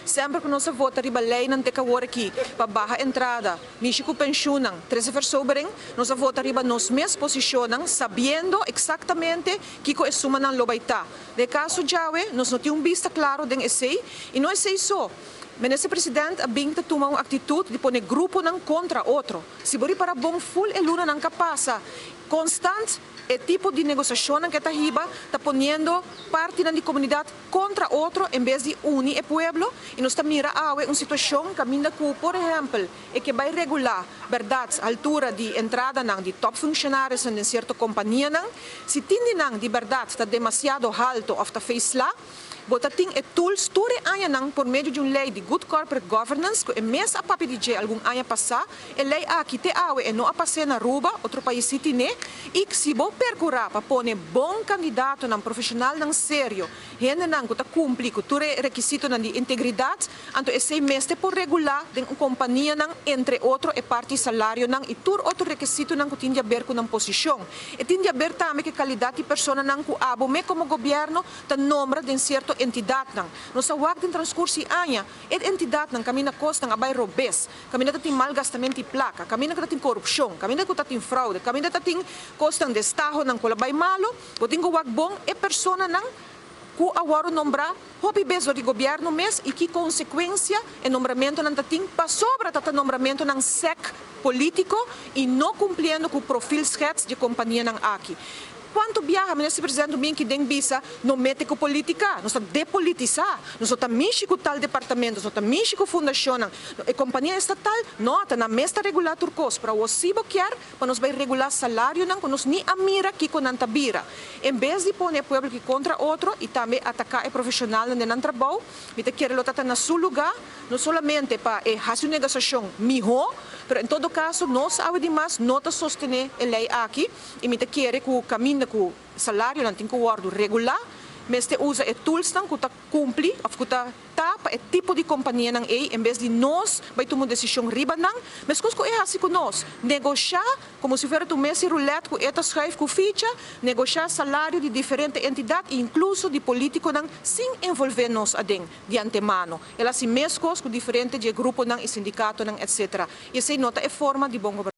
Semper ku nos a vota riba leinan te ku awor aki pa baha entrada, mishi ku penshunnan, trese versobering, nos a vota riba nos mes posishonnan, sabiendo eksaktamente kiko e sumanan lo bai ta. Den e kaso djawe, nos no tin un bista klaro den esei, i no esei so. Minister President a bin ta tuma un aktitut di pone gruponan kontra otro. Si bo ripara bon ful e lunanan ka pasa, konstant e tipo di negosiashonnan ku e ta hiba ta poniendo partinan di komunidat kontra otro en bes di uni e pueblo. I nos ta mira awe un situashon kaminda ku, por ehèmpel, e ke bai regulá bèrdat altura di entradanan di tòpfunshonarionan den sierto kompanianan. Si tin di nan di bèrdat ta demasiado haltu òf ta feisla, bo ta tin e tools tur e añanan por medio di un lei di Good Corporate Governance ku e mes a papia di dje algun aña pasá. E lei aki te awe e no a pas'é na Aruba, otro pais sí tin'é. I si bo perkurá pa pone bon kandidatonan, profeshonalnan serio, hendenan ku ta kumpli ku tur e rekisitonan di integridat, anto esei mester por regulá den un kompanianan, entre otro e parti salarionan i tur otro rekisitonan ku tin di aber ku nan posishon. E tin di aber tambe ku e kalidat di personanan ku abo me komo gobièrnu ta nombra den sierto entidatnan. Nos a wak den transkurso di aña, e entidatnan kaminda kosnan a bai robes, kaminda ta tin malgastamento di plaka, kaminda ku ta tin korupshon, kaminda ku ta tin fraude, kaminda ta tin kosnan destahonan ku a bai malu, bo tin ku wak bon e personanan ku a wòrdu nombrá hopi bes dor di gobièrnu mes i ki konsekuensia e nombramentonan ta tin pasobra ta ta nombramentonan sèk polítiko i no kumpliendo ku profilschets di e kompanianan aki. Kuantu biaha Minister Presidente Minky den bisa no mete ku politika, nos ta depolitisá, nos no ta mishi ku tal departamento, nos no ta mishi ku fundashonnan, e kompania estatal no ta nan mes ta regulá tur kos, pero awor si bo kier pa nos bai regulá salarionan ku nos ni a mira kiko nan ta bira. En bes di pone e pueblo aki kontra otro i tambe ataká e profeshonalnan den nan trabou, mi ta kere lo ta ta na su lugá, no solamente pa e hasi un negosiashon mihó, pero en todo kaso nos awe di mas no ta sostené e lei aki. I mi ta kere ku kaminda ku salarionan tin ku wòrdu regulá, mester usa e toolsnan ku ta kumpli òf ku ta ta pa e tipo di kompanianan ei en bes di nos bai tuma un desishon riba nan, meskos ku e hasi ku nos. Negoshá komo si fuera ta un mes di rulèt ku e ta schuif ku ficha, negoshá salario di diferente entidat i inkluso di polítikonan sin envolvé nos aden di antemano. El hasi meskos ku diferente di e gruponan i sindikatonan etsetera. I esei no ta e forma di bon gobernashon.